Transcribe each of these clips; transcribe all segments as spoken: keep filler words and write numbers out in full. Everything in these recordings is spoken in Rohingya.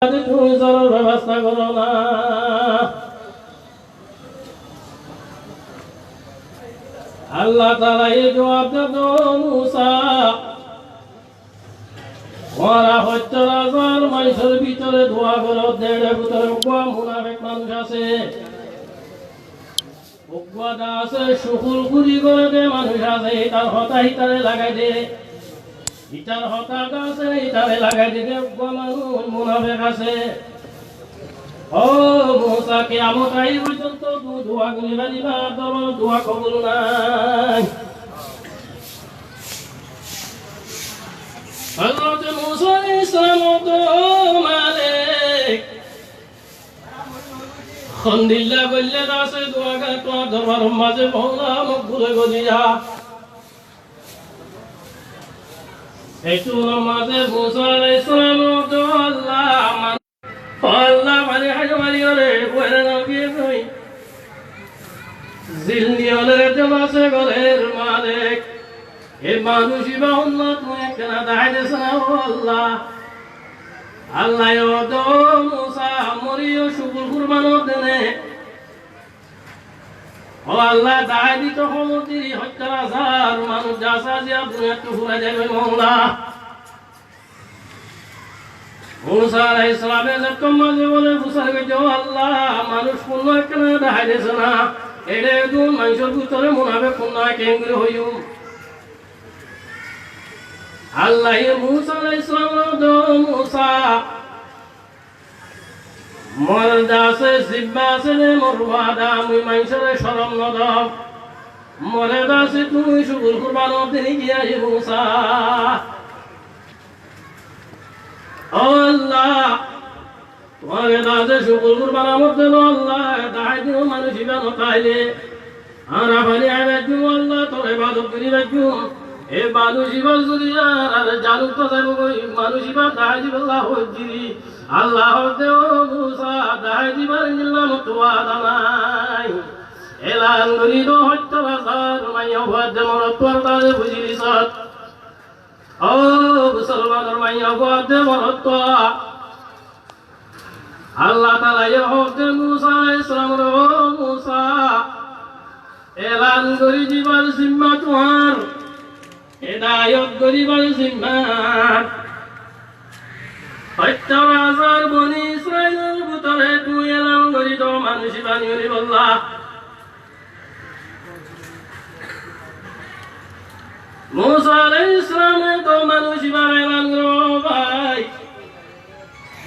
Tuñí zoror bebosta goró na. Allah taalaye juwab de, Musa, tuáñra hóttor házar maincór bútore dua goró de, ére bútore uggwá munafek manúic asé. Uggwá de asé cugulkuri goré de manúic asé, ítar hotá ítare lagai de. Ítar hotá de asé, ítare lagai de, uggwá manúic munafek asé. Ó Musa, kiyamot aiyé foijjonto tuñí dua gorí fariba, añár dua kobul nai. Hozrot Musa aláihis salam hoódde, ó Malik, hondilla goillá de asé duagan tuáñr dorbaror mazé Moula mokbul ói giyé. Ettún mazé Musa aláihis salam hoódde, ó Allah, man-, ó Allah, mani háiyo mani óre, uere no giyé goi. Zilli óre de asé gorér malik. E manúic ibá honnúa tuñí ekkená dahái de só na, ó Allah. Allah ye hoódde, ó Musa, mori yó cugul kurban ódde né. Ó Allah, dahái dito hoódde, hóttor házar manúic de asé, aijja duniyaittú furai zaibo, Moula. Musa aláihis salame zettó mazé bóle fusár goijjé, ó Allah, manúic kunnúa ekkená dahái de só na, ére edún maincór bútore munafek kunnúa, keéngorí hoiyúm? Allah ye Musa aláihis salamore hoódde, ó Musa, mor de asé zimma asé de, mor wada, mui maincóre corom no dóm. More de asé tuñí cugul kurban ódde né giyé, Musa. Ó Allah, tuáñre de asé cugul kurban ódde né, ó Allah, dahái diyó manúic ibá no táile, añára faní hái faijjúm, ó Allah, tor ebadot gorí faijjúm. E manúic ibá zodi añárar zanúttu zaibo goi, manúic ibá dahái dibolla hoódde, Allah hoódde, ó Musa, dahái dibar endilla mottu wada nai. Elan gorí do, hóttor házar maiyafua de morotfua, tare buzí lisot. Ó musolmanor maiyafua de morotfua, Allah taala ye hoódde Musa aláihis salamore, ó Musa, elan gorí dibar zimma tuáñr, hedayot goríbar zimma. Hóttor házar Boni Israilor bútore tuñí elan gorí do, manúic ibá niyolibolla. Musa aláihis salame hoódde, manúic ibáre elan goró, bái,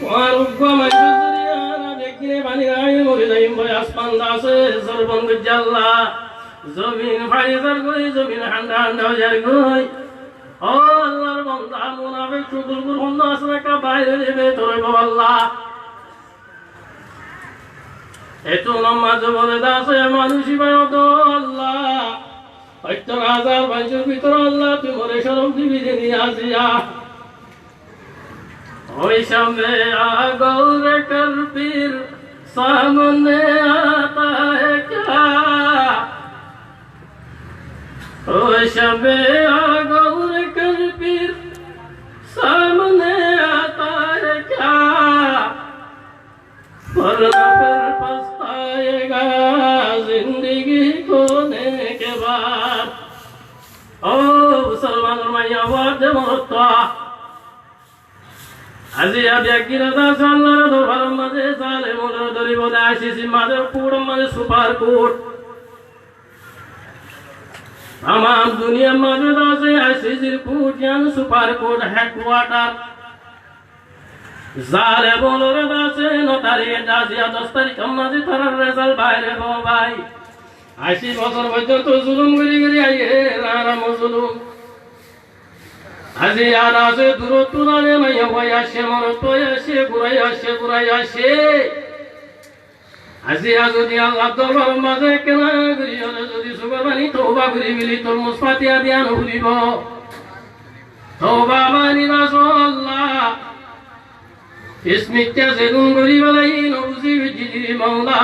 tuáñr uggwá maincór zoriya añára beggúne faní no háiye mori zaiyum goi. Asman de asé, zor bon goijjé Allah, zomin fari zar goi, zomin hánda hánda ói zar goi. Ó Allahr banda, munafek cugulkur honnúa asé né, ekká baáir ói zaibo, tor óibo Allah. Ettún mazé bóle de asé manúic ibá, ó Allah, hóttor házar maincór bútore Allah, tui more corom dibi de né aijja. او شمع غور کر پھر سامنے آتا ہے کیا؟ او شمع غور کر پھر سامنے آتا ہے کیا؟ ورنہ پھر پچھتائے گا زندگی کھونے کے بعد۔ Ó musolmanor maiyafua de morotfua, aijja beggín asé Allahr dorbaror mazé, zalim ólore dóribo de ICC r mazé, court or mazé, super court. Tamam duniyar mazé de asé ICC r court, yián super court headquarter. Zalim ólore de asé no tarik, aijja doc tarikor mazé tarár result baáir óibo bái. Aci bosór foijjonto zulum gorí gorí aiyér, añára mozlum. Aijja de asé durottú de maiyafua aiccé, morotfua aiccé, gura aiccé, gura aiccé. Aijja zodi Allahr dorbaror mazé ekkena gorí óre zodi sukor faní touba gorí bili tormuz fatiya diya no foribo. Touba mani de asé Allah. Fis mikká zedún gorí félaiyi no buzí faijjí de Moula.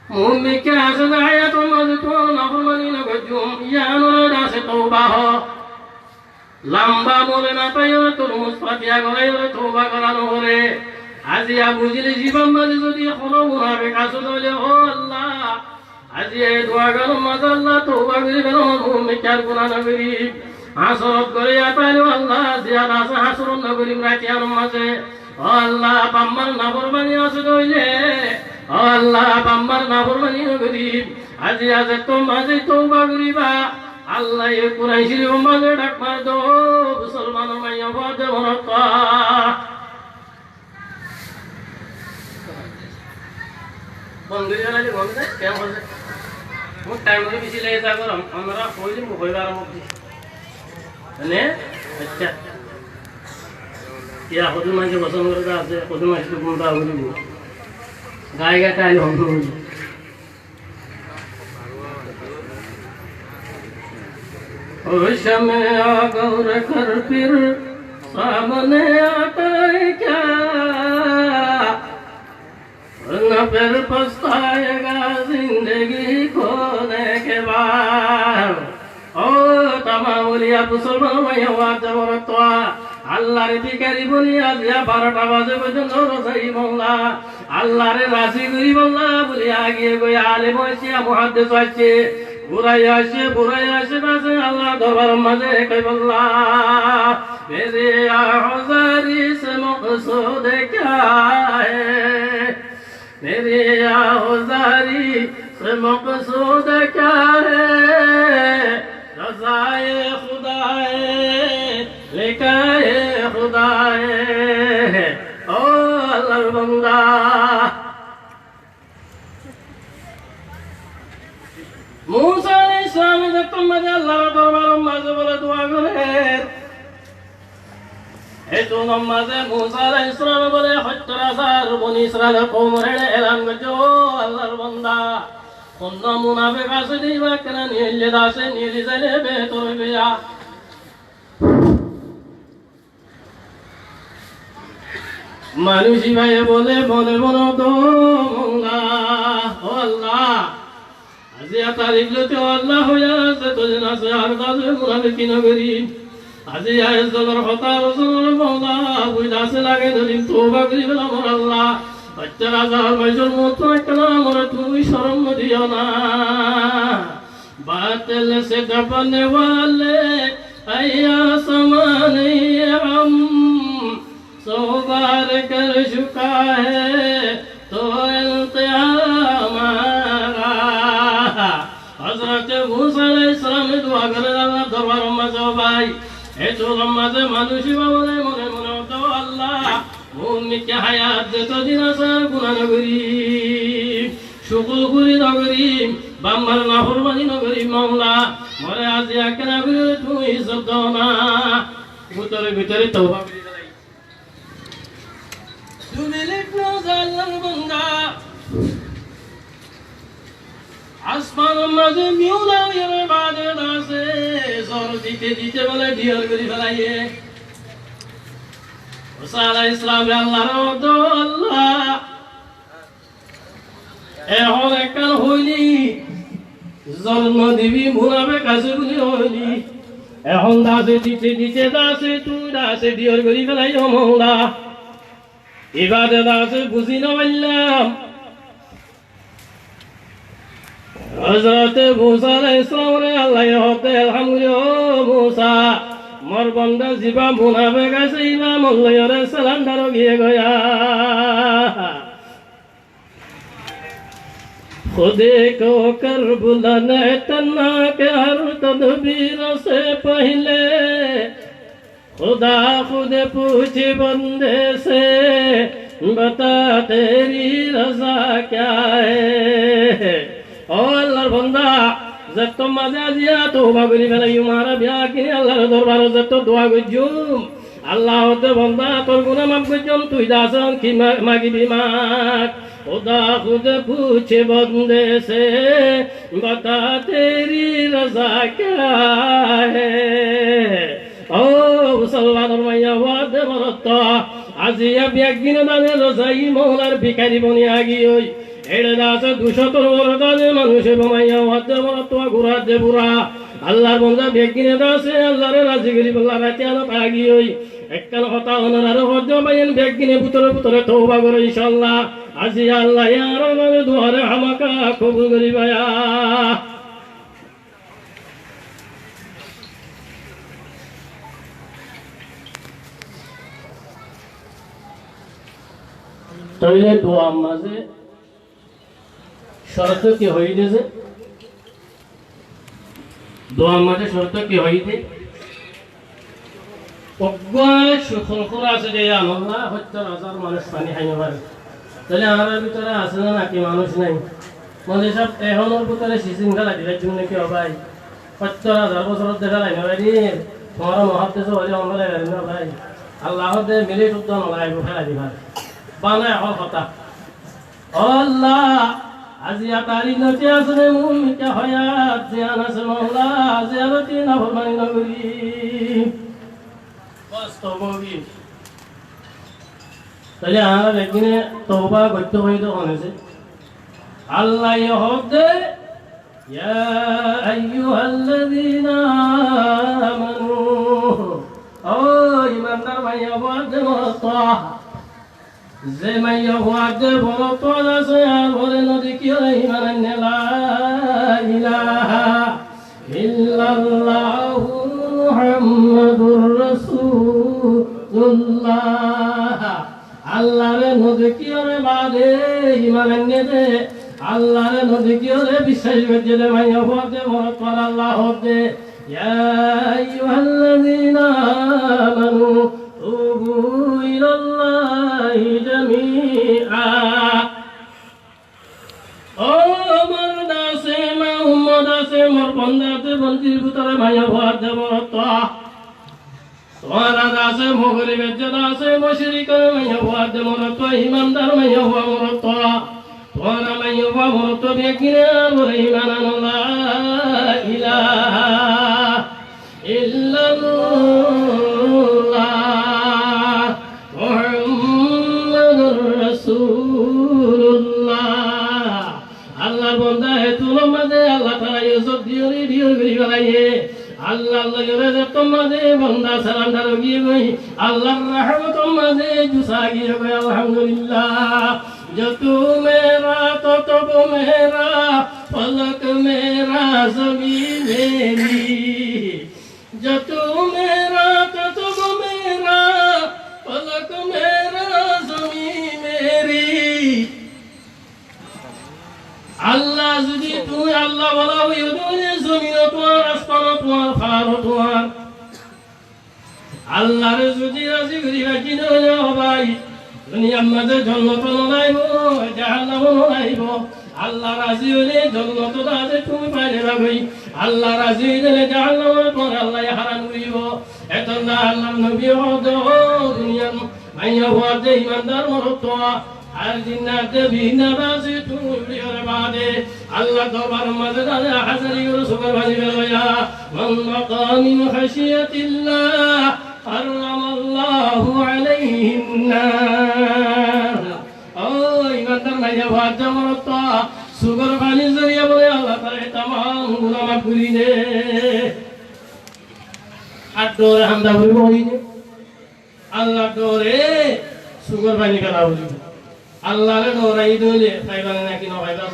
Muk mikká asé de hayator mazé tuáñr naformani no goijjum, yiánore de asé touba hoó. Lamba mole mataiyoré tormus fatiya goráiyoré touba gorá no foré. Aijja buzíle zibár mazé zodi hono munafek asé de óile, ó Allah, aijja e duaganor mazé Allah touba gorí felaiyum, ar guná no gorí. Hasorot gorí ataile ó Allah, ziyán asé hasorot no gorí, rati anor mazé. Ó Allah, bafmar naformani asé de óile, ó Allah, bafmar naformani no gorí. Aijja zettór mazé touba goríba, Allah ye Kuran Corifor mazé dhak mari do, musolmanor maiya fuwa de morottá. Bon gorí felaile bon de, ken hoó de? Mor time ore beci lage, za gorom, onora hoile mui hoibar mukti. Mane, accha. Iya, hodún manúce fosón goré de asé, hodún manúce to gunda gorí dibo. Gaye gaye taile hon gorí. او شمع آگور کر پھر سامنے آتا ہے کیا؟ نہ پھر پچھتائے گا زندگی کھونے کے بعد۔ Ó tamam uliya musolman maiya fuwa de morottá, Allahr bikari boni aijja barota baze foijjonto rozai molla. Allahré razi goríbolla buli agiyé goi alem aiccé, muhaddis aiccé, burai aiccé, burai aiccé, baze Allahr dorbaror mazé hoibolla, میری آہ زاری سے مقصود کیا ہے؟ میری آہ زاری سے مقصود کیا ہے؟ رضائے خدا ہے، لقائے خدا ہے۔ Ó Allahr banda, Musa alaihissalame zettór mazé Allahr dorbaror mazé bole dua gorer, e duniyar mazé Musa alaihissalame bole hóttor házar Boni Israilor koumoré elan goijjé, ó Allahr banda, honó munafek asé de íba ekkena niyóille de asé, niyóli zaile behétor óibo. Manúic íbaye bole mone mone, ó molla, ó Allah, aijja tarik lóti ó Allah hoiyá zetodin asé ar daze munafeki no gorim. Aijja ezzonor hotá ar zonor molla buli asé lage no dim, touba gorí felam ó Allah. Hóttor házar manúcor muúntu ekkena more tuñí corom no diyó na. باطل سے دبنے والے اے آسمان، یہ ہم سنوار کر چکا ہے تو انتہا ہمارا۔ Hozrote Musa alaihissalame dua gorer Allahr dorbaror mazé, ó bái, e duniyar mazé manúic íba bole mone mone, ó Allah, mor mikká hayat zetodin asé ar guná no gorim, cugolkuri no gorim, bafmar naformani no gorim, molla, more aijja ekkena gorí tuñí izzot do na. Bútore bútore touba gorí felai. Dui minit no zai Allahr banda, asmanor mazé miyula óiye baade de asé zor dite dite bole diyar gorí felaiye. Musa alaihissalame Allahré hoódde, Allah, ehón ekkán hoilí, zor no dibi, munafek asé buli hoilí. Ehón de asé dite dite de asé tui de asé diyar gorí felaiyo molla. Ibade de asé buzí no faillám. Hozrote Musa alaihissalamoré Allaye hoódde, elham gorí, ó Musa, mor banda zibá munafek asé, ibá mor loiyóre selandar ói giyé goi. خود کو کر بلند اے تنہا کہ ہر تدبیر سے پہلے خدا خود پوچھے بندے سے، بتا تیری رضا کیا ہے؟ Ó Allar banda, zettór mazé aijja touba gorí felaiyum, añára biyaggíne Allar dorbarot zettór dua goijjum, Allah hoódde, banda, tor guná maf goijjum, tui de asé ki ma-, magibi mag. خدا خود پوچھے بندے سے، بتا تیری رضا کیا ہے؟ Ó musolmanor maiya fuwa de morot, aijja biyaggíne dane rozai Moular bikari boni agiyói. Eçe de asé dui cót boro dane manúic óibo, maiya fuwa de morot, gura de bura. Allar bonda beggúne de asé, Allaré razi goríbolla raite anot agi ói. Ekkán hotá onoráre hoóir de báiyain, beggúne bútore bútore touba goró, incállah. Aijja Allaye añárar duare hámaká kobul goríba. Tóile duar mazé córot ki hoiyé de? Duar mazé córot ki hoiyé de? Uggwá cúkul asé de, yá Allah, hóttor házar manúic faní hái no fare. Tóile añárar bútore asé né naki manúic nái? Moulovi sáb, ehónor bútore sisin félai dibar zonno ki ó bái? Hóttor házar bosór de félai no fari, tuáñra muháddis óile hon félai fari no bái? Allah hoó de minit uddá no laibo félai dibar. Bana ehón hotá. Ó Allah, aijja tarík noti asé né muúmikka hoyat, ziyan asé Moula, ziyaroti naformani no gorí. Bas, touba ói giyé. Tóile añára beggúne touba goittó hoiyé de hone ze? Allaye hoór de, يا أيها الذين آمنوا, ó imandar maiyafua de morotfua. Ze maiyafua de morotfua asé, ar bóle no dekíyore iman ainné, لا إله إلا الله محمد رسول الله. Allaré no dekíyore baade iman ainné de, Allaré no dekíyore biccác goijjé de maiyafua de morotfuare Allah hoór de, يا أيها الذين آمنوا توبوا إلى الله جميعا. Ó mord asé, mor ummot asé, mor bonda asé, bondir bútore maiyafua de morotfua. Tuáñra asé, Mogorib ejja asé, mucrik maiyafua de morotfua, imandar maiyafua morotfua. Tuáñra maiyafua morotfua beggúne bóle iman ano, لا إله إلا الله محمد رسول الله. Allar bonda, hétulor mazé Allah taala izzot diyóre diyóre gorí felaiyé. Allar loi ore zettót mazé bonda surrender ói giyé goi, Allar rahmotor mazé jusa giyé goi, alhamdulillah. جو تو میرا تو تب میرا، فلک میرا زمین میری۔ جو تو میرا تو تب میرا، فلک میرا زمین میری۔ Allah, zodi tuñí Allah wala óiyo de óile, zomin o tuáñr, asman o tuáñr, fahár o tuáñr. Allaré zodi razi gorí faijjó de óile, ó bái, duniyar mazé jonnot o no laibo, jahannam o no laibo. Allah razi óile jonnot o tuñí faiba goi. Allah razi óile jahannam o tuáñre Allah ye haram gorí dibo. Etolla Allar nobi hoór de, ó duniyar maiyafua de imandar morotfua, ar zinna de beinna de asé, tuñí uri ore baade Allar dorbar mazé de asé, háziri goró, sukor faní felaiya. من بكى من خشية الله حرم الله عليه النار. Ó imandar maiyafua de morotfua, sukor fanír zoriya bóle Allah taala tamam guná maf gorí de. Ar dore handa gorí bóle de. Allar dore sukor faní fela óibo. Allaré dorai dóile faiba né naki no faiba?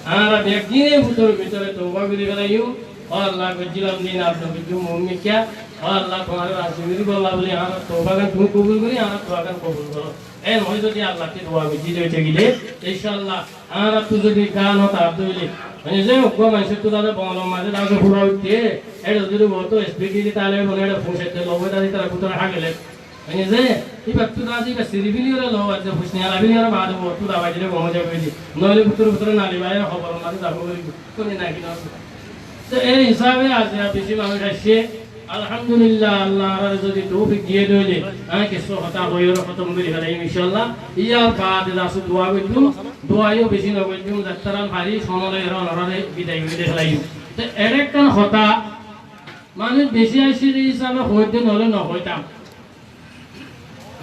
Añára beggúne bútore bútore touba gorí felaiyum. Ó Allah, goijjílam de, ar no goijjum, muúmikka. Ó Allah, tuáñre razi goríbolla bóli añárar touba gán tuñí kobul gorí, añárar dua gán kobul goró. En hoi zodi Allattú dua goijjí de ói tákile, incállah, añárattú zodi gán ó tar dóile, mane ze uggwá maincóttu zade bongolor mazé zade fura uiththé, ére zodi bout speed di táile mane ére fuñsaitté lobói zade tará bútore hágele. Mane ze, íbattú zade íba siri féliyóre lobói zade fuñsni ala féliyóre baade bout dabai dile gom ói zaibo de. Noile bútore bútore nali bái hoboror mazé zaibo goi. Koni naki no? Te ei hísabe aijja beci manúic aiccé. Alhamdulillah, Allah añáre zodi toufik diyé de óile, añí kessú hotá hoiyóre hótom gorí felaiyum, incállah. Yar baade asé dua goijjum, dua yó beci no goijjum, zettara fari, somoi loi yóre onoráre bidai gorí felaiyum. Te ere ekkán hotá, manúic beci aiccé de hísabe hoóidde, noóile no hoitam.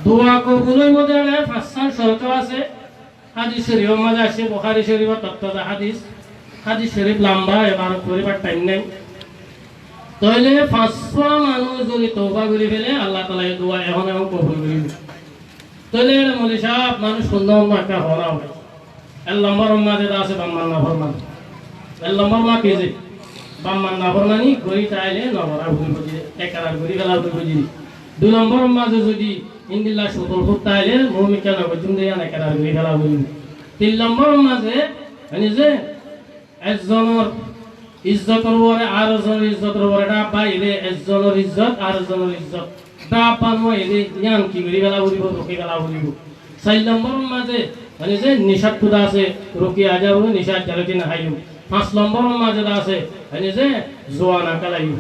Dua kobul óibo de ere fañs cán córot asé, Hádis córifor mazé aiccé, Buhári córifor tottóza hádis. Hádis córif lamba, ebar foríbar thaim nái. Tóile fañswá manúic zodi touba gorí fele, Allah taala e dua ehón ehón kobul gorí dibo. Tóile ere moulovi sáb, manúic hondilla ekká hoó na hoó. Ek lombor mazé de asé baf mar naformani. Ek lombor mazé ki ze? Baf mar naformani gorí táile no gorá foribo de, ekrar gorí fela foribo de. Dui lombor mazé zodi endilla cútol fut táile mui mikká no goijjum de yián ekrar gorí fela foribo. Tin lombor mazé, mane ze, Ekzonor izzotor uore ar ekzonor izzotor uore dháp baile, ekzonor izzot ar ekzonor izzot dháp ban óile, yián ki gorí fela foribo, ruki fela foribo. Sair lombor mazé, mane ze, nicá ttu de asé, ruki aijja, nicá aijja lóti no háiyo. Fañs lombor mazé de asé, mane ze, zuwa no kélayo.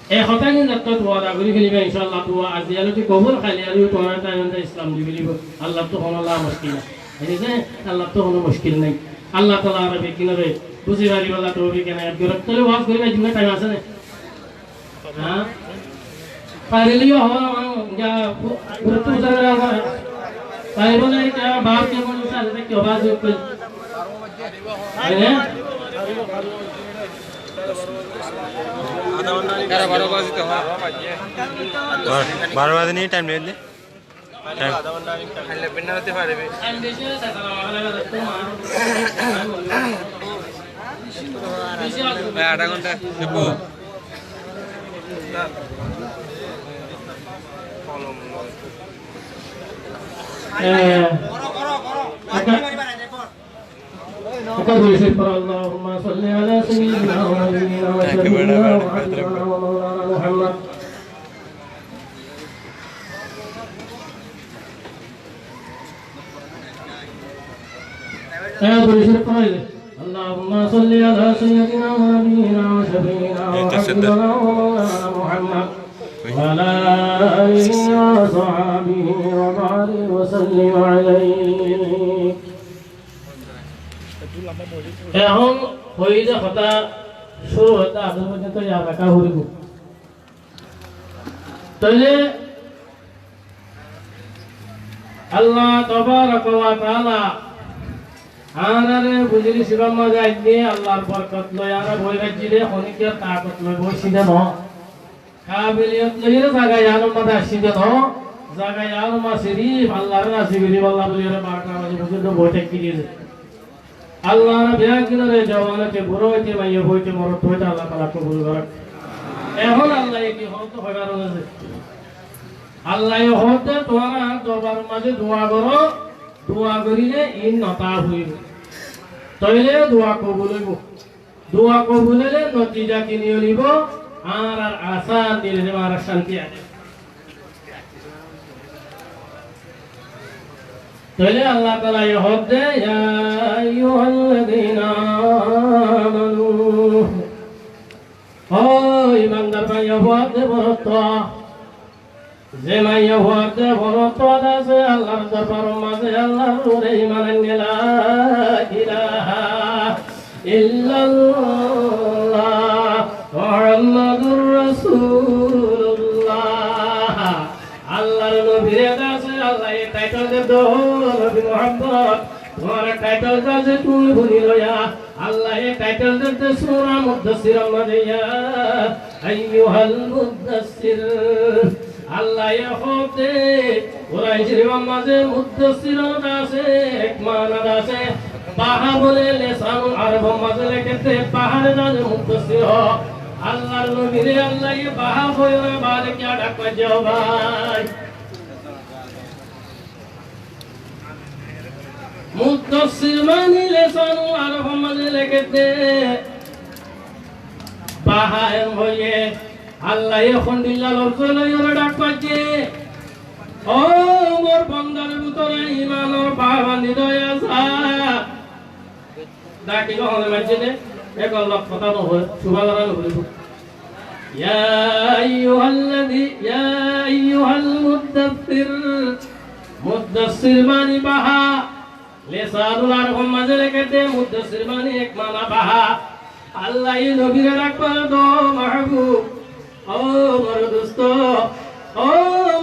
E hotá gín zattó dua gorí feliba, incállah, dua aijja lóti kobul, háile aró tuáñra taim Islam di felibo. Allattú honó la muckil nái. Buijjó né? Allattú honó muckil nái. Allah taala añára beggúnore buzí faribálla toufik enayat gorouk. Tóile waz goríbar jofot taim asé né? Há? Farilé yó hoó, añár, ya, fu-, furuttú buzá faribá né? Faribá né, kiyá, baf kiyá, moulovi sáb, kiyá, baf kiyá? Ene? Bar-, baró baze nai, time nai de. Time. Bái, adha gonta. Eh, Ekbar durud córif foro, اللهم صل على سيدنا ونبينا وشفيعنا وحبيبنا ومولانا محمد. Ekbar durud córif foro. اللهم صل على سيدنا ونبينا وشفيعنا وحبيبنا ومولانا محمد وعلى آله وصحبه وبارك وسلم عليه. Ehón hoiyé de hotá cúru óite ahér foijjonto yad raká foribó. Tóile Allah tabaraka wa taala añáráre buzí sibar mazé ainné, Allahr borkot loi añára boi faijjí de, honikka takot loi boicí de no. Kabiliyot loiyóre zaga yiánor mazé aiccí de no, zaga yiánor mazé sirif Allahré razi goríballa buliyóre barota bazi foijjonto boi táikki de. Allah añára beggúnore, zuwan óite, bura óite, maiyafuwa óite, morotfuwa óite Allah taala kobul gorouk. Ehón Allaye ki hoódde hoibar óiye ze, Allaye hoódde tuáñra añár dorbaror mazé dua goró, dua goríle iín no táa foribó. Tóile dua kobul óibo. Dua kobul óile notija ki niyolibo? Añárar asán niyolibo, añárar cánti aibo. Tóile Allah taalaye hoódde, يا أيها الذين آمنوا, ó imandar maiyafuwa de borottá, ze maiyafuwa de borottá asé Allahr dorbaror mazé Allahr uore iman ainné, لا إله إلا الله محمد رسول الله. Allahr nobire de asé, Allaye title dedde, ó nobi Muhammod, tuáñr title de asé tuñí funi loiya. Allaye title dedde Sura Muddassiror mazé, يا أيها المدثر. Allaye hoódde, Kuran córifor mazé Muddassir de asé, ek mana de asé, Baha bole lesanul Arobor mazé lekédde, Baha de asé Muddassir. Allahr nobire Allaye Baha hoiyóre bade kiyá dhak faijjé bái? Muddassir mani lesanul Arobor mazé lekédde, Baha en hoiyé, Allaye hondilla lofzo loiyóre dhak faijjé. Ó mor bondar bútore imanor baha bandi dói asé. Dhaki no hone maijjé de, ekon lok hotá no hoó, subá gorá no foribo. يا أيها الذي، يا أيها المدثر. Muddassir mani Baha. Lesanul Arobor mazé lekédde Muddassir mani ek mana Baha. Allaye nobire dhak faredde, ó mahbub, ó mor dosto, ó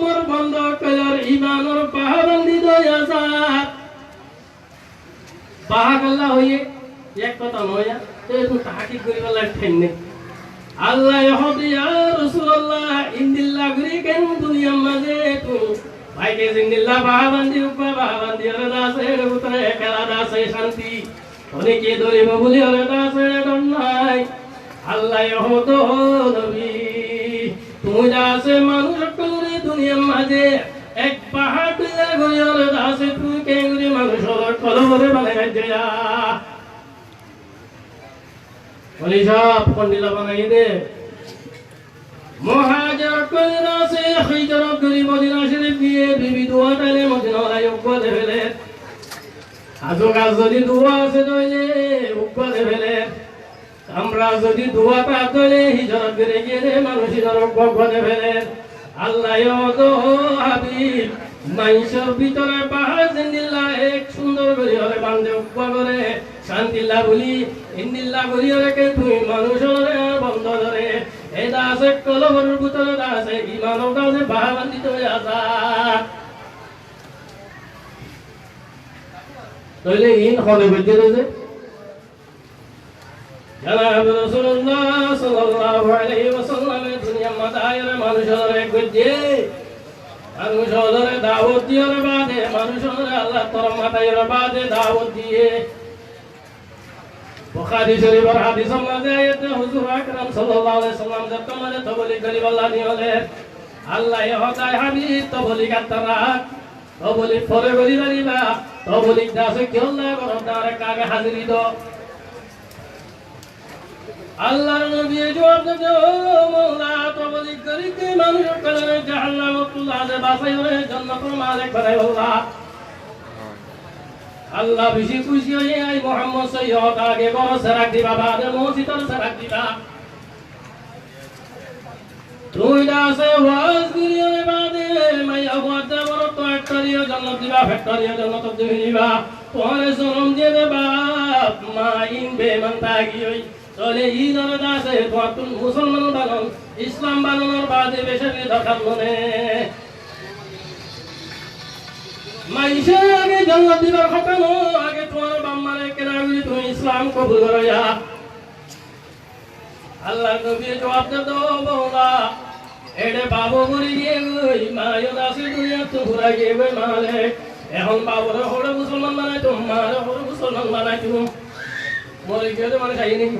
mor bonda ókkolor imanor baha bandi dói asé. Baha kiyólla hoiyé, ek hotá no hoiyé, te tui tahkik goríballa thaim nái. Allaye hoódde, "Ya Rosulallah, endilla gorí ken duniyar mazé tuñí baáiye zendilla baá bandi, uggwá baá bandi ore de asé, ér bútore kela de asé cánti. Hone ki dóribo buli ore de asé, ér dhor nái." Allaye hoódde, "Ó nobi, tuñí de asé manúic ókkolore duniyar mazé ek baá dilla gorí ore de asé, tuñí keéngorí manúic ókkolore banai raikká?" Bóli, "Sab hondilla banaiyé dé." Muhájir ókkole de asé hijrot gorí Modina Córif giyé, bibi duwá táile Modina ola uggwá de féler. Azu gaz zodi duwá asé de óile uggwá de féler. Kamra zodi duwá táke de óile hijrot gorí giyé de manúic hijrot uggwá uggwá de féler. Allaye hoódde, "Ó Habib, maincór bútore baá zendilla ek cúndor gorí ore bande uggwá goré, cánti lla buli, endilla gorí ore ken tuñí manúic ókkolore ar bondó goré? E de asé kolbor bútore de asé, iman ot de asé baá bandi toi asá." Tóile iín hone goijjé de ze? Janab Rosulullah sallallahu alaihi wasallame duniyar mazé aiyóre manúic ókkolore ek goijjé, manúic ókkolore dawot diyóre baade, manúic ókkolore Allar torof mataiyóre baade dawot diyé. Buhári Córifor hádisor mazé aiyér dé, Huzur Akram sallallahu alaihi wasallam zettó mazé toblig goríbolla niyoler, Allaye hoódde, "Hábib, toblig attá rak, toblig fore gorí faribá, toblig de asé kiyólla goró de, añáre age háziri do." Allar nobiye juwab diyé, "Ó Moula, toblig gorí de manúic ókkolore jahannamottu de asé basaiyóre jonnotor malik banaibólla." Allah beci kúci óiye, "Ai Muhammod, sóiyi hotá, age góror serak diba, baade mosjidor serak diba. Tuñí de asé waz goríyore baade maiyafuar de borottú ektariyó jonnot diba, fektariyó jonnot diba. Tuáñre jonom diyé de baf ma, iín beiman táki ói. Tóile iínore de asé tuáñttún musolman banon, Islam banonor baade beca beci dorkar mone." Maincé age jonnot dibar hotá no, age tuáñr baf mare kena gorí tuñí Islam kobul goró ya. Allar nobiye juwab diyé, "Ó Moula, ére baf ó mori giyé goi, ma yó de asé duniyattú furai giyé goi, malik. Ehón bafore hoçé musolman banaitum, mare hoçé musolman banaitum." Mori giyé de manúic aiyé né ki?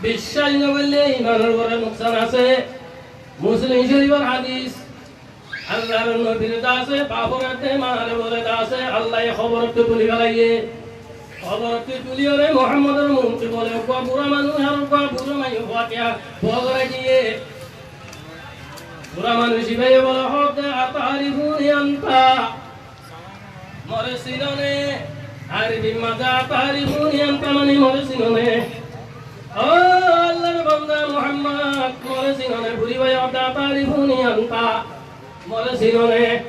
Biccác no goille imanor uore nuksan asé. Muslim Córifor hádis. Allar nobire de asé, bafore de, mare bole de asé, Allaye koborottú tuli felaiyé. Koborottú tuliyóre Muhammodor muúntu bole uggwá bura manúic ar uggwá bura maiyafua tiya boi gorai diyé. Bura manúic ibáye bole, hoódde, "Atarifuni anta?" More sino né? Arobir mazé atarifuni anta mani more sino né? Ó Allar banda Muhammod, more sino né? Buri báye hoódde, "Atarifuni anta?" More sino né?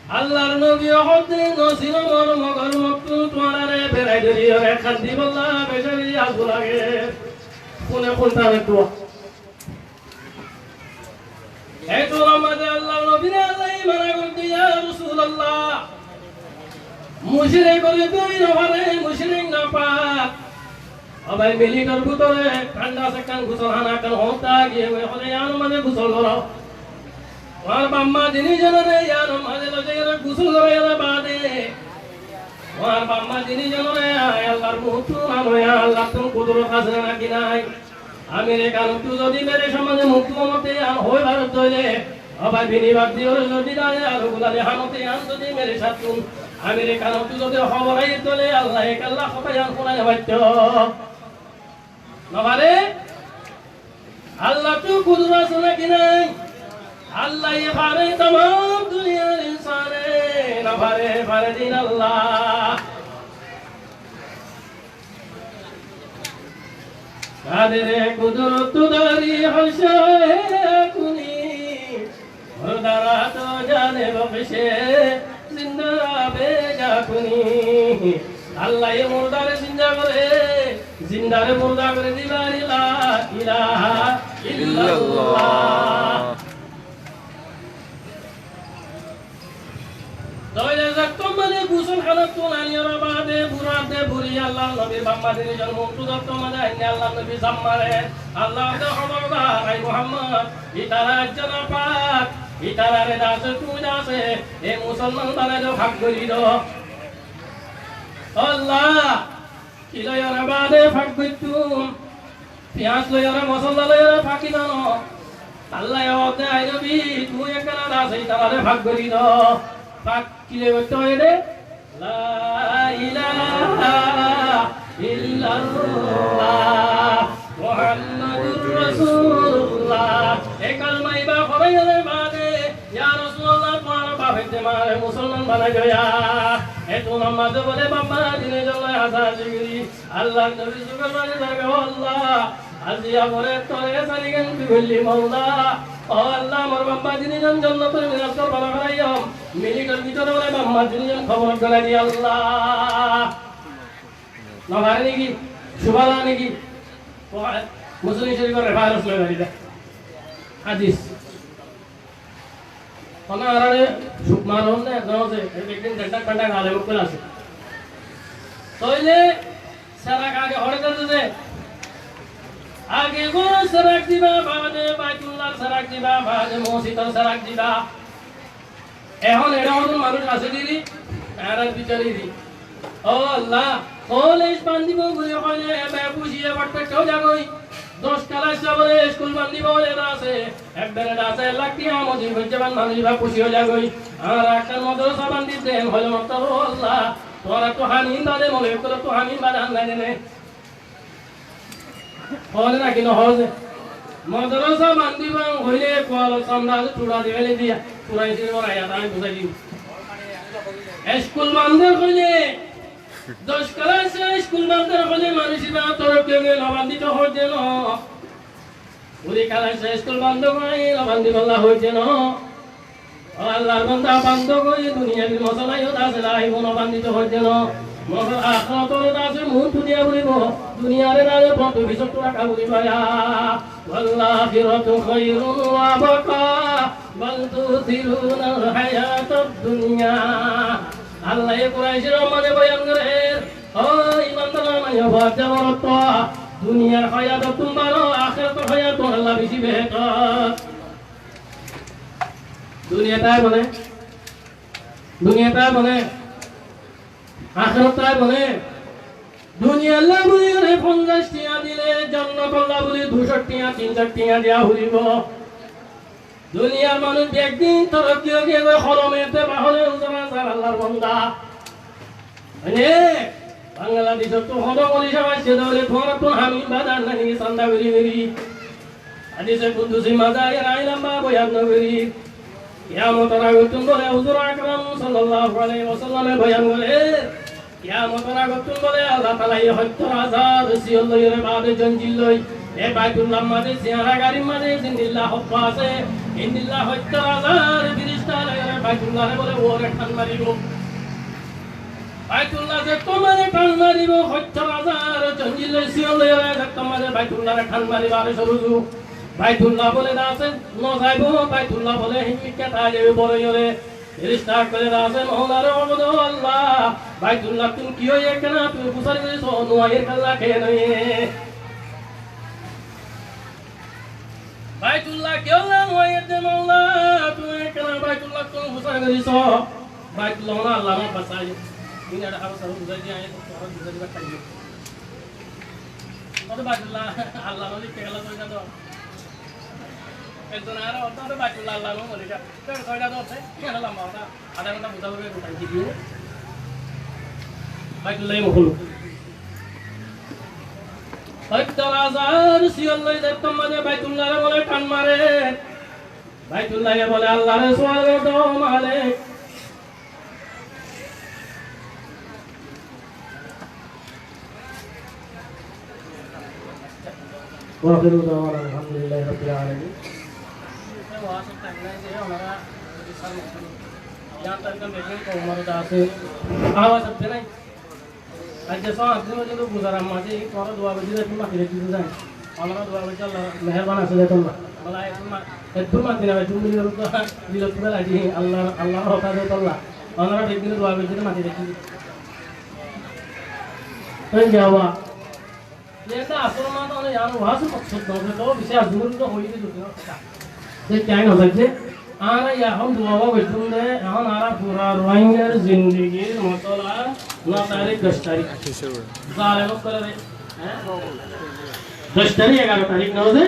Allar nobiye hoódde, "No sino, mor mogor mottú tuáñrare berai dóri ore kandibólla beca beci añsu lager." Fúne fúntan ekkuwa. Ei tuáñrar mazé Allar nobire Allaye mana goijjé, "Ya Rosulallah, mucrik ore dóri no fare, mucrik nafak." Ó bái, militor bútore thánda ekkán gusolhána ekkán hoódde giyé goi, hoódde, "Yíanor mazé gusol goró." Tuáñr baf ma dinizonore yíanor mazé loi zaiyóre gusol goraiyóre baade, tuáñr baf ma dinizonore añí Allar muúntu ano, Allattún kudurot asé né náki nái? Amerikanottú zodi mere samane muúntu mote yián hoi faroddé óile, ó bái, binibad diyóre zodi dare ar gulali hámote yián zodi mere sattún Amerikanottú zodi hóbor aiyér dé óile, Allaye kiyólla hotá yián fúnai no faittó? No fare? Allattú kudurot asé náki nái? Allaye fare, tamam duniyar insane no fare, fare din Allah. قدر قدرت داری هر شاعر کنی، مردہ را تو جان بخشے، زندہ را بے جا کنی۔ Allaye murdare zinda gore, zindare murda gore dibar, la ilaha illallah. Illallah. Tóile zettó Mane gusólhánattú aníyore baade, buraade buri Allar nobir baf-ma tinizon muúntu dótto maze ainné Allar nobi zaf mare. Allar de hóbordar, ai Muhammod, itará aijjó nafak, itarare de asé, tuñí de asé, e musolman banai do, fak gorí do. Ó Allah, ki loiyore baade fak goittum? Fiyas loiyore, mosolla loiyore fak ki zano? Allaye hoódde, ai nobi, tuñí ekkána de asé, itarare fak gorí do. Fak ki loi goitto hoiyé de? La ilaha illallah Muhammadur Rasulullah. E kalma iba foráiyore baade, ya Rasulullah, tuáñr bafe de mare musolman banai do ya. Etún ammáde bole baf-ma tinizon loi hasahaci gorí. Allar nobir zubán mani zar, ó Allah, aijja bole tore sari gán tui goillí molla. Ó Allah, mor baf-ma tinizon jonnotor minasgór banai felaiyum. Minitor bútore bole baf-ma tinizon koborot golai di Allah. No fare niki? Cúbala niki? Muslím Córifor referens loi fari de. Hádis. Hono añáre cúk maron né, no sé, ek din dendhak pendhak alem ókkol asé. Tóile serak age hoçé zaibo de? Age góror serak diba, baade Baitullar serak diba, baade mosjidor serak diba. Ehón eçé hodún manúic asé deri, añárar bútore di. Ó Allah, kólec bandibo buli hoile ebe kuci ebe fotfot ói zagói. Doc kelas bole iskul bandibo buli de asé, ebbere de asé ek lak tiya modi hoijje ban manúic iba kuci ói zagói. Añára ekkán modorosa bandi den hoile mottor, ó Allah, tuáñrattú hamin bade, moulovi ókkolottu hamin bade ar nai de né. Hoó né naki no hoó ze? Modorosa bandibo hoile kualor samra asé, tura di félai diya, tura isé bora iyá, añí buzái diyum. Iskul bandi hoile, doc kelas iskul bandi hoile manúic iba torokki óiye, no bandito hoijje no. Kuri kelas iskul bandi hoile, no bandito hoijje no. Ó Allar banda, bandi ókkol, duniyar mosola yó de asé, laibo no bandito hoijje no. Mogor ahérator de asé, muúntu diya foribo. Duniyare de asé, bondú bisottu raká foribo ya. والآخرة خير وأبقى بل تؤثرون الحياة الدنيا. Allaye Kuraicor maze boyan gorer, ó imandar, duniyar hayatot tún bála, ahérator hayat tún Allah beci behétor. Duniyat aibó né? Duniyat aibó né? Ahérat aibó né? Duniyalla buli fonzaic tiya dile, jonnotolla buli duicót tiya, tincót tiya diya foribo. Duniyar manúic ek din torokki ói giyói, holome de bahole uzor azar Allar banda. Mane, Bangladecottu hono moulovi sáb aiccé de óile tuáñrattú hamin bade ar nai niki sanda gorí gorí. Hádise kudusi maze aiyér, añí lamba boyan no gorí. Kiyamotor agottún bole huzur Akram sallallahu alaihi wasallame boyan gorer. Kiyamotor agottún bole Allah taalaye hóttor azar siyol loiyóre baade zonjil loi. E Baitullar maze, siyara garir maze zendilla hóbba asé, endilla hóttor azar firista loiyóre Baitullare bole uore than maribo. Baitulla zettót maze than maribo, hóttor azar zonjil loi siyol loiyóre zettót maze Baitullare than maribo, ar córu uzu. Baitulla bole de asé no zaibo, Baitulla bole himikka tái zaibo boro óiyore. Firista ókkole de asé Moulare hoó de, ó Allah, Baitullattún ki óiye kiyá tui fusar gorí so, no aiyér kiyólla, ken óiye? Baitulla kiyólla no aiyér de Moula, tui kiyólla Baitullattún fusar gorí so. Baitulla hono Allar no, bas aiyó. Tui eçé haro saro buzái di, añí tore buzái dibar thaim. Hoó de Baitulla Allar no, kiyólla tui zano? Ekzon aró hoó de Baitulla Allar no, buli de. Tói soida dóre, ene lamba hotá, adá gonta buzá foribó, gottá ki diye. Baitulla ye mahluk. Hóttor azar siyol loi zettót maze Baitullare bole than mare. Baitullaye bole Allare sual gorer de, ó Malik. وآخر دعوانا أن الحمد لله رب العالمين. Aijja só añára dua goijjé, Allah meherban asé de tolla. Bala eddúr ma-, eddúr mati na, eddúr mati na, Allah, Allah hotá de tolla. Onora beggúne dua goijjó de, mati dekí. Toi jawa. Yían asol mato mane yían waz maksud no, to beci azur to hoiye de. Te kya no hoiye? Añára ehón dua goijjum de, ehón añára fura Rohingyar zindigir mosola, no tarik, doc tarik. Zalem ókkole de. Há? Doc tarik, egaro tarik no de?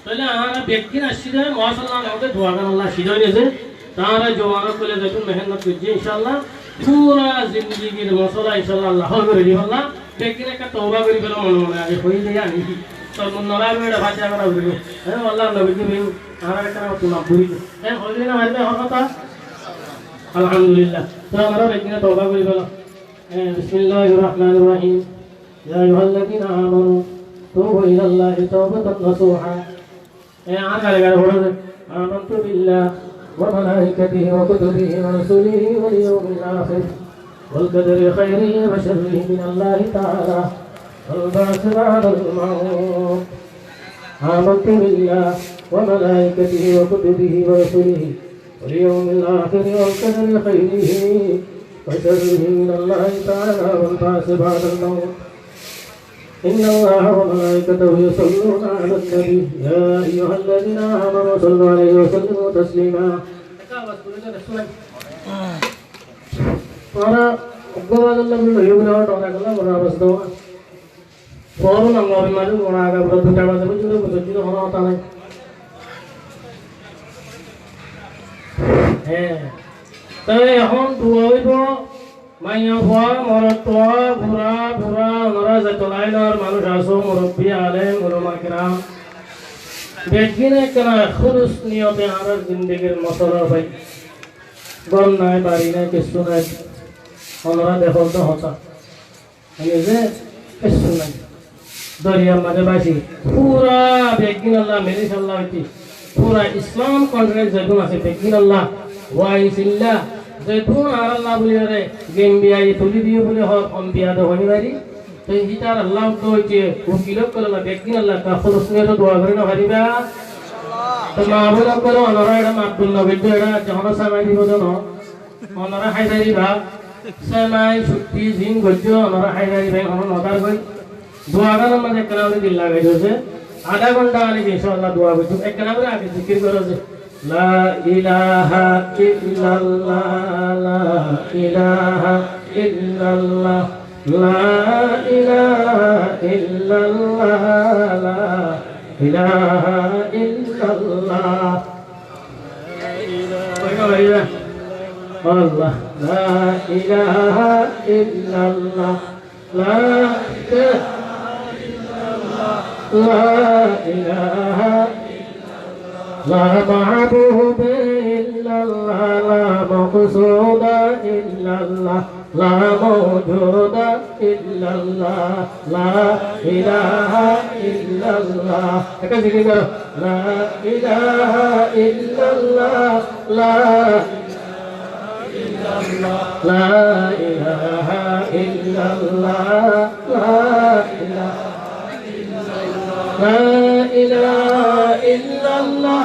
Tóile añára beggín aiccí de, mosola no de, dua gán Allah cída óiye de. Te añára juwan ókkole zeçún mehénnot goijjí, incállah, fura zindigir mosola, incállah, Allah hól gorí dibo Allah. Beggín ekká touba gorí felo mone mone, age hoiyí de ani. Tor mone no ragibo, eçe fatiha fora foribo. Hé, Allah nobi di bhai, añára ekká maf gorí de. Hé, hoiyí de na, hoiyí de, hotá? Alhamdulillah. Te añára beggíne touba gorí felo. Hé, bismillahir rahmanir rahim. Ya ayyuhallazina amanu, tubu ilallahi taubatan nasuha. Hé, añár gare gare foro de. آمنت بالله وملائكته وكتبه ورسله واليوم الآخر والقدر خيره وشره من الله تعالى والبعث بعد الموت. آمنت بالله وملائكته وكتبه ورسله واليوم الآخر والقدر خيره وشره من الله تعالى والبعث بعد الموت. إن الله وملائكته يصلون على النبي، يا أيها الذين آمنوا صلوا عليه وسلموا تسليما. Tuáñra uggwá bazar loi buli hoiye buli abar dora gela, mone abas do. Foron anga bimari mone aga bura duta baze buli hono hotá nai. Hé. Toi ehón dua óibo. Maiyafua, morotfua, bura, bura, onora zeto lainor manúc asó, murubbi, alem, ulama keram, beggíne ekkena húlus niyote añárar zindigir mosola bái. Gór nai, bari nai, kessú nai. Onora dekól de hotá. Mane ze kessú nai. Doriyar maze báci, fura beggín Allah, Malaysia Allah óite, fura Islam country zeçún asé beggín Allah, waisilla, zeçún añára Allah buli ore, Gambia ye tuli diyo buli hoó, Gambia de hoi no fari. Te hítar Allah de óite, ukil ókkol Allah, beggín Allah, ta húlus niyote dua gorí no fariba? Te ma boin ókkol, onora eçe maf gorí no goijjo, eçe aijja hono samai dibo de no. Onora hái fariba, semai, sutti, zin goijjo, onora hái fariba, hono no dar goi. Dua gánor maze ekkena gori dil lagai diyo ze, adha gonta ani incállah dua goijjum, ekkena gori age zikir goro ze, لا إله إلا الله، لا إله إلا الله، لا إله إلا الله، لا إله إلا الله. Allah, لا إله إلا الله، لا إله إلا الله، لا إله إلا الله، لا معبود إلا الله، لا مقصود إلا الله، لا موجود إلا الله، لا إله إلا الله. Ekbar zikir goro. لا إله إلا الله، لا إله إلا الله، لا إله إلا الله، لا إله إلا الله، لا إله إلا الله.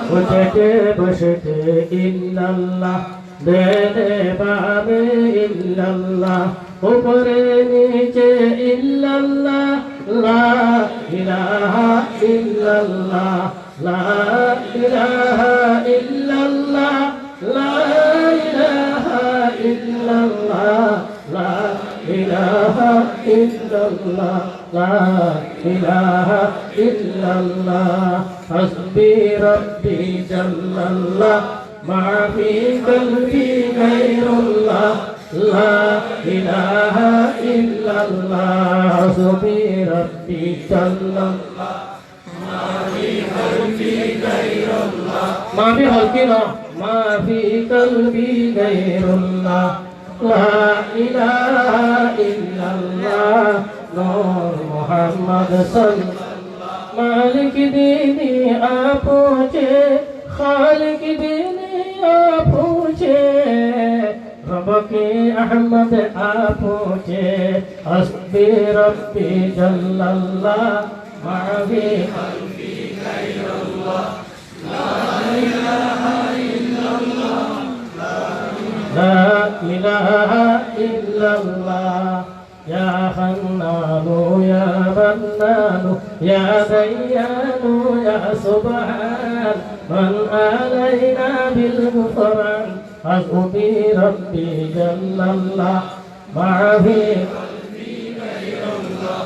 Uthte boitte illallah, dene bame illallah, upore niche illallah, la ilaha illallah, la ilaha illallah, la ilaha illallah, la ilaha illallah. لا إله إلا الله، حسبي ربي جل الله، ما في قلبي غير الله، لا إله إلا الله، حسبي ربي جل الله. ما في قلبي، no, ما في قلبي غير الله، لا إله إلا الله، نور محمد صلى الله. مالک دینی آپ پوچھے، خالق دینی آپ پوچھے، رب کے احمد آپ پوچھے، حسبی ربی جل اللہ، ما فی قلبی غیر اللہ، لا الہ يا ديان يا سبحان من علينا بالغفران، حسبي ربي جل الله، ما في قلبي غير الله،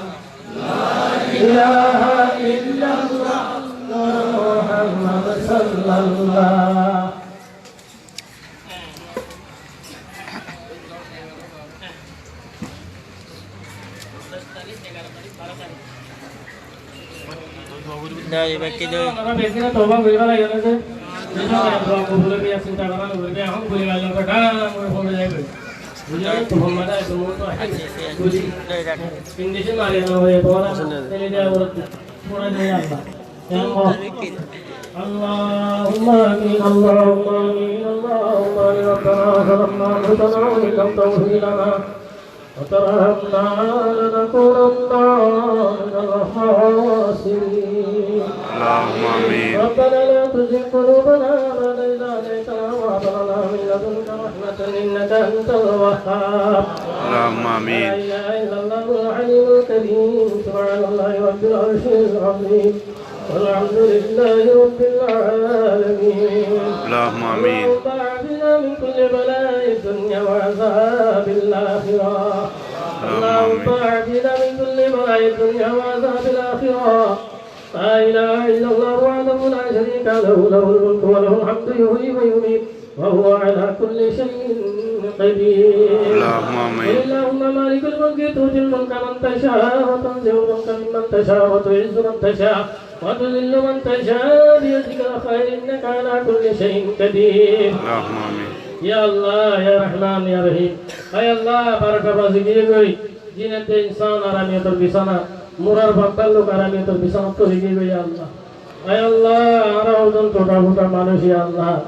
لا إله إلا الله، نور محمد صلى الله. Dai, baki dai. Añára beci toba gorí félaiyi de. Dua kobul óibo, cinta gorá no foribo, ehón gorí félaiyi, ṭang gorí fori zaibo. Buzó né? Toba mara, toba to. Aci, aci. Buzí. Dai, dai. Indijin mari no foribo, toba. Tele de abar. Fori de Allah. اللهم آمين، اللهم آمين، اللهم آمين. ربنا ظلمنا أنفسنا وإن لم تغفر لنا وترحمنا لنكونن من الخاسرين. اللهم آمين. ربنا لا تزغ قلوبنا بعد إذ هديتنا وهب لنا من لدنك رحمة إنك أنت الوهاب. اللهم آمين. لا إله إلا الله العلي الكريم. سبحان الله رب العرش العظيم. والحمد لله رب العالمين. اللهم آمين. اللهم عافنا من كل بلاء الدنيا وعذاب الآخرة. اللهم اللهم آمين. عافنا من كل بلاء الدنيا وعذاب الآخرة. لا إله إلا الله وحده لا شريك له، له الملك وله الحمد يحيي ويميت وهو على كل شيء قدير. اللهم آمين. قل اللهم مالك الملك تؤتي الملك من تشاء وتنزع الملك ممن تشاء وتعز من تشاء وتذل من تشاء بيدك الخير إنك على كل شيء قدير. اللهم آمين. Ya Allah, ya Rahman, ya Rahim. Hay Allah, barota bazi giyé goi. Zinete insan aramiyotor bisana, murar bapar lok aramiyotor bisana to giyé goi, ya Allah. Hay Allah, añára ózon tóta fóta manúc, ya Allah.